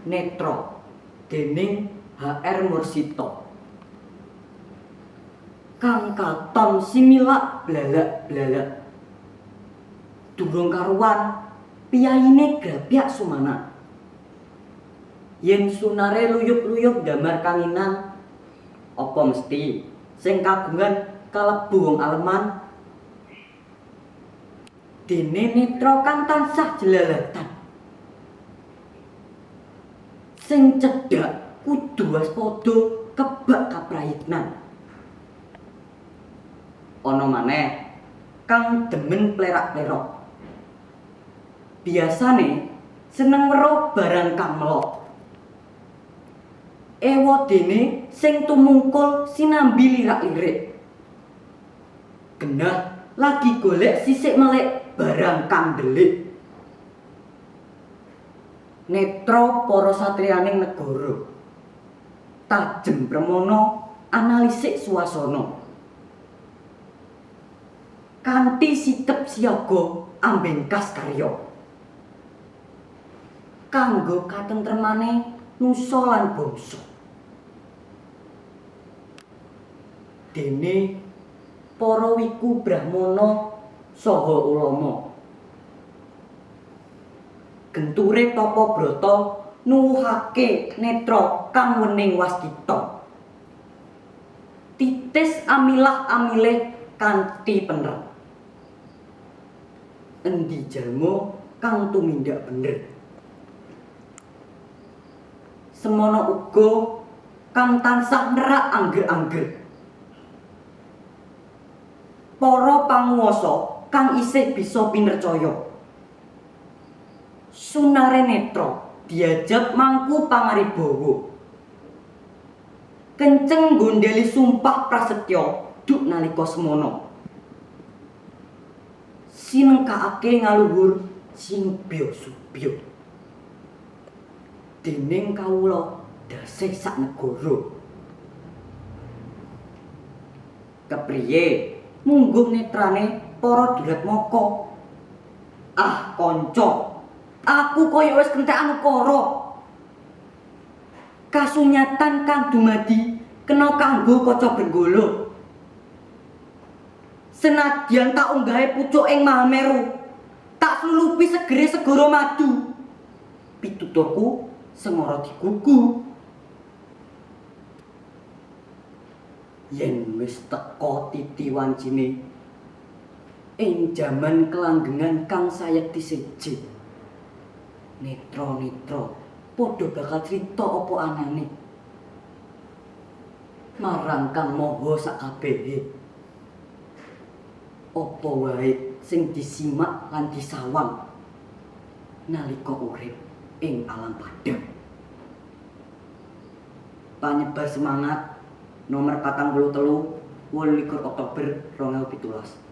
Netra dening HR Mursito. Kang katon similak blalak-blalak. Durung karuan piyayine grapyak sumana. Yen sunare luyup-luyup damar kanginan, apa mesti sing kagungan kalebu wong aleman? Dene netra kang tansah jelalatan. Sing cedhak kudu waspada kebak kaprayitnan. Ana maneh kang demen plerak-plerok. Biasane seneng weruh barang kang melok. Ewadene sing tumungkul sinambi lirak-lirik. Genah lagi golek sisik melek barang kang ndelik. Netra para satriyaning negara. Tajem premana analisik swasana. Kanthi sikep siaga ambengkas karya. Kanggo katentremane nusa lan bangsa. Dene para wiku brahmana saha ulama. Genture tapa brata nuwuhake netra kang wening waskita. Titis amilah amilih kanthi pener. Endi jalma kang tumindak bener. Semono uga kang tansah nerak angger-angger. Para panguwasa kang isih bisa pinercaya. Sunare netra diajab mangku pangaribawa. Kenceng gondeli sumpah prasetya duk nalika semana. Sinengkakake ngaluhur sinubya-subya. Dening kawula dasih sak negara. Kepriye mungguh netrane para duratmaka? Ah kanca, aku kaya wis kentekan ukara. Kasunyatan kang dumadi kena kanggo kaca brenggala. Senadyan tak unggahe pucuk ing Mahameru, tak slulupi segere segara madu. Pituturku sengara digugu. Yen wis teka titi wancine ing jaman kelanggengan kang sayekti seje, netra-netra padha bakal crita apa anane marang Kang Maha sakabehe. Apa wae sing disimak lan disawang nalika urip ing alam padhang. Panyebar semangat nomor 43 28 Oktober 2017.